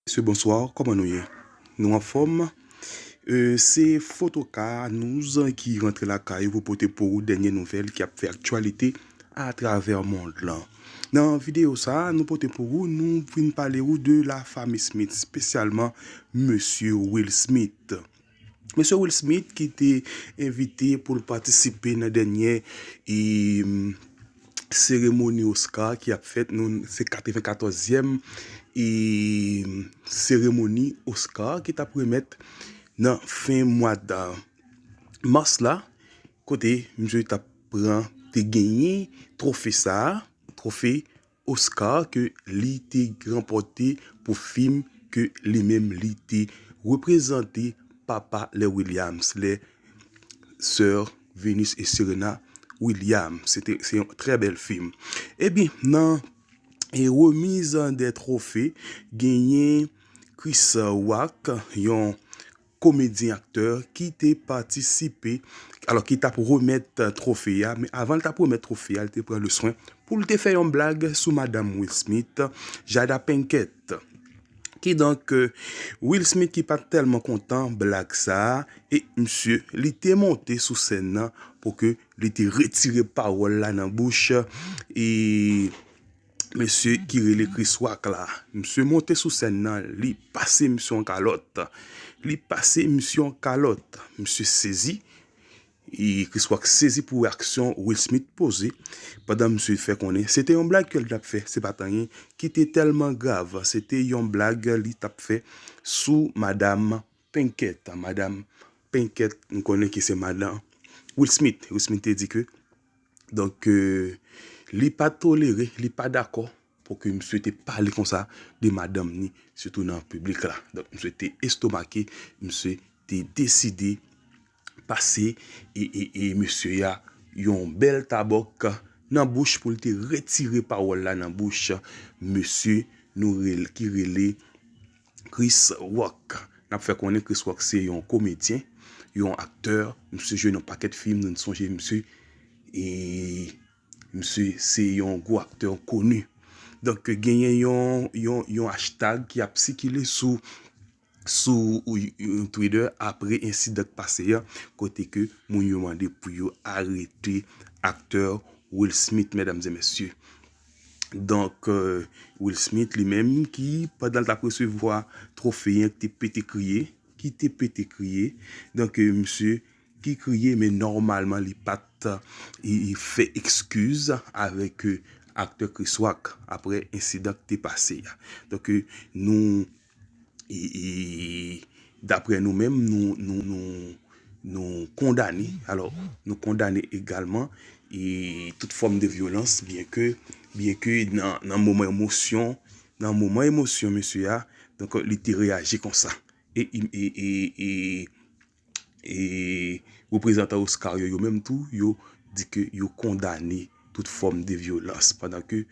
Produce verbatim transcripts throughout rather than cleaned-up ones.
Mesye, bonswa, kòman nou ye? Nou anfòm? E, se Fotoka News ki rantre lakay ou pou pote pou ou dènye nouvèl ki ap fè aktyalite atravè mond lan. Nan videyo sa a, nou pote pou ou, nou vin pale ou de la fami Smith, espesyalman Mesye Will Smith. Mesye Will Smith ki te envite pou l patisipe nan dènye, e, seremoni Oscar ki ap fèt, nou, se katrevenkatòzyèm, e, seremoni Oscar ki t ap remèt nan fen mwa d mas la, kote misye t ap pran, te genyen twofe sa a, twofe Oscar ke li te ranpòte pou fim ke li menm li te reprezante, Papa les Williams, les sœurs Venus et Serena Williams. Se te, se yon trè bèl fim. Ebyen, nan, e, remiz de twofe, genyen Chris Rock, yon komedyen aktè ki te patisipe, alò, ki t ap remèt twofe a, men avan l t ap remèt twofe a, li te pran le swen pou l te fè yon blag sou madanm Will Smith, Jada Pinkett. Kidonk, e, Will Smith ki pa t tèlman kontan blag sa a, e misye, li te monte sou sèn nan pou ke li te retire pawòl la nan bouch, e, mesye ki rele Chris Rock la. Misye monte sou sèn nan, li pase misye yon kalòt. Li pase misye yon kalòt. Misye sezi. E Chris Rock sezi pou wè aksyon Will Smith poze pandan misye fè konnen se te yon blag ke l t ap fè, se pa t anyen ki te tèlman grav. Se te yon blag li t ap fè sou madanm Pinkett. Madanm Pinkett, nou konnen ki se madanm Will Smith. Will Smith te di ke, donk, e, li pa tolere, li pa dakò pou ke misye te pale konsa de madanm ni, sitou nan piblik la. Donk, misye te estomake, misye te deside pase e, e, e mesye a yon bèl tabòk nan bouch pou l te retire pawòl la nan bouch mesye nou rel-, ki rele Chris Rock. N ap fè konnen Chris Rock se yon komedyen, yon aktè. Misye jwe nan pakèt fim, nou sonje misye, e misye se yon gwo aktè koni. Donk, genyen yon, yon, yon hashtag ki ap sikile sou, sou, ou, ou Twitter apre ensidan k pase a, kote ke moun yo mande pou yo arete aktè Will Smith, medam e mesye. Donk, e, Will Smith li menm ki, pandan l t ap resevwa twofe an, ki te pete kriye, ki te pete kriye. Donk, e, misye ki kriye, men nòmalman li pa t, e, e, fè ekskiz avèk, e, aktè Chris Rock apre ensidan ki te pase a. Donk, e, nou, e, e, daprè nou menm, nou, nou, nou, nou kondane, alò, nou kondane egalman, e, tout fòm de vyolans, byen ke, byen ke nan, nan moman emosyon, nan moman emosyon mesye a, donk, li te reyaji konsa. E, e, e, e, e, e reprezantan Oscar yo, yo menm tou, yo di ke yo kondane tout fòm de vyolans, pandan ke,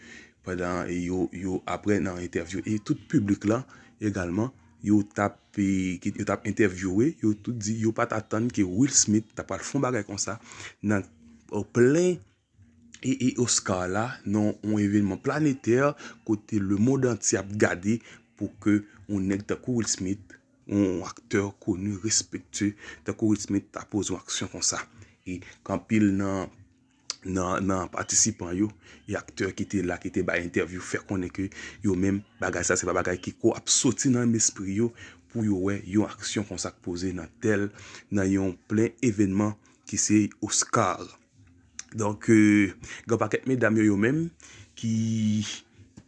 pandan yo, yo apre nan entèvyou, e tout piblik la egalman, yo t ap, e, ki, yo t ap entèvyouwe, yo tout di yo pa t atann ke Will Smith ta pral fè yon bagay konsa nan, o plen e, e Oscar la, nan yon evènman planetè kote lemonn antye ap gade pou ke yon nèg tankou Will Smith, yon aktè koni, respektye, tankou Will Smith, ta poze yon aksyon konsa. E gen anpil nan, nan, nan patisipan yo, e aktè ki te la, ki te bay entèvyou, fè konnen ke yo menm, bagay sa, se pa bagay ki ko ap soti nan menm espri yo pou yo wè yon aksyon konsa k poze nan tèl, nan yon plen evènman ki se Oscar. Donk, e, gen pakèt medam yo, yo menm, ki,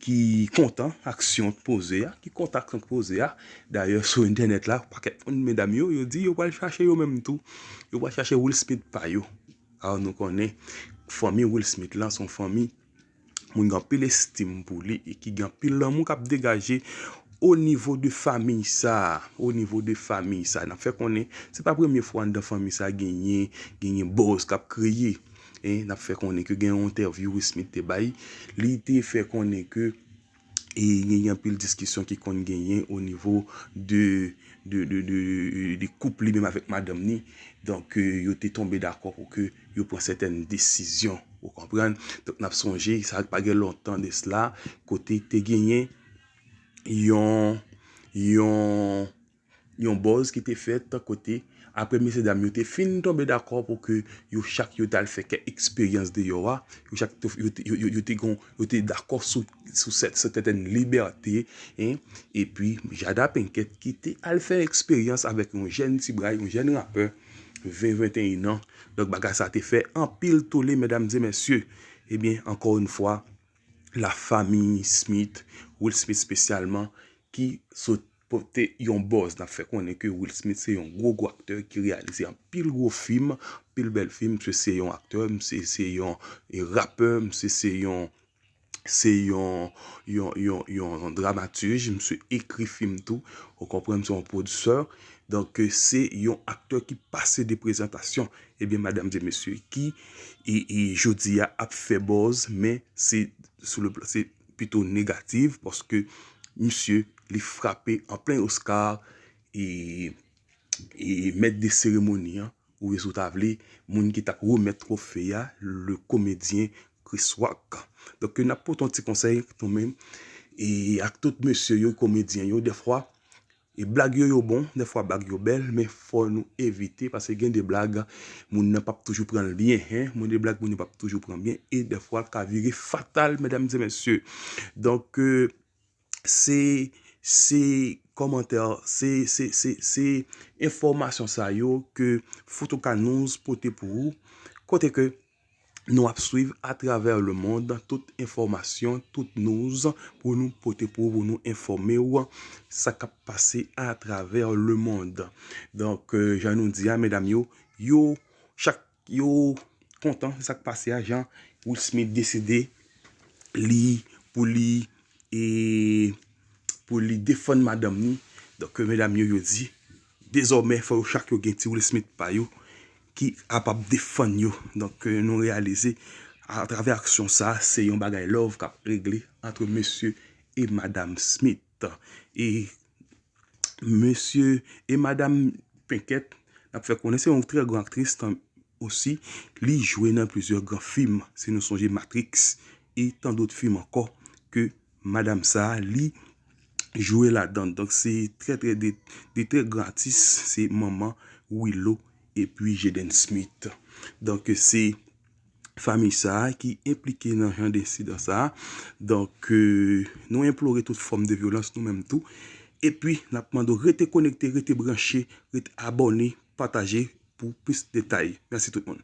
ki kontan aksyon k poze a, ki kontan aksyon k poze a. Dayè, sou entènèt la, pakèt moun, medam yo, yo di yo pral chache yo menm tou. Yo pral chache Will Smith pa yo. Alò, nou konnen, fanmi Will Smith lan, se yon fanmi moun gen anpil estim pou li e ki gen anpil lanmou k ap degaje o nivo de fanmi sa, o nivo de fanmi sa. N ap fè konnen, se pa premye fwa anndan fanmi sa genyen, genyen buzz k ap kreye. E n ap fè konnen ke gen yon entèvyou Will Smith te bay, li te fè konnen ke, e, genyen anpil diskisyon ki konn genyen o nivo de, de, de, de, de koup li menm avèk madanm ni. Donk, e, yo te tonbe dakò pou ke yo pran sètèn desizyon. Ou konprann? Donk, n ap sonje, sa pa gen lontan de sela, kote te genyen yon, yon yon buzz ki te fèt kote apre mesye dam yo te fin tonbe dakò pou ke yo chak yo t al fè kèk eksperyans deyò a, yo chak te- yo, te- yo, yo, yo te gon yo te dakò sou sou sèt sètèn libète, en, epi Jada Pinkett ki te al fè eksperyans avèk yon jèn ti bray, yon jèn rapè ven venteyen an. Donk bagay sa te fè anpil tole, medam e mesye. Ebyen, ankò yon fwa, la famille Smith, Will Smith espesyalman, ki sot pote yon buzz. N ap fè konnen ke Will Smith se yon gwo gwo aktè ki reyalize anpil gwo fim, anpil bèl fim. Misye se yon aktè, misye se yon e, rapè, misye se yon se yon yon yon yon dramatij, misye ekri fim tou. Ou konprann, se yon pwodisè. Donk se yon aktè ki pase de prezantasyon. Ebyen, medam e mesye, ki e, e jodi a ap fè buzz, men se sou le plan se pito negatif, paske misye li frape an plen Oscar e, e mèt de seremoni an, ou si w ta vle, moun ki t ap remèt twofe a, le komedyen Chris Rock. Donk n ap pote yon ti konsèy nou menm e ak tout mesye yo, komedyen yo, dèfwa e blag yo yo bon, dèfwa blag yo bèl, men fò nou evite, paske gen de blag moun nan p ap toujou pran l byen, en, moun de blag moun yo p ap toujou pran byen, e dèfwa l ka vire fatal, medam e mesye. Donk se se kòmantè, se se se se enfòmasyon sa yo ke Fotoka News pote pou ou, kote ke nou ap swiv atravè le mond tout enfòmasyon, tout news pou nou pote pou ou, pou nou enfòme w sa k ap pase atravè le mond. Donk jan nou di a, medam yo, yo chak yo kontan sa k pase a, jan Will Smith deside li pou li e pou li defann madanm ni. Donk medam yo, yo di dezòmè fò yo chak yo gen ti Will Smith pa yo ki kapab defann yo. Donk nou reyalize atravè aksyon sa, se yon bagay love k ap regle ant mesye e madam Smith. E mesye e madam Pinkett, n ap fè konnen se yon trè gran aktris, tan osi li jwe nan plizyè gran fim, si nou sonje Matrix e tan dòt fim ankò ke madam sa a li jwe ladan. Donk se trè trè de, de trè gran atis, se manman Willow epi Jaden Smith. Donk se fanmi sa a ki enplike nan jan de ensidan sa a. Donk nou enplore tout fòm de vyolans nou menm tou. Epi n ap mande w rete konekte, rete branche, rete abòne, pataje pou plis detay. Mèsi tout moun.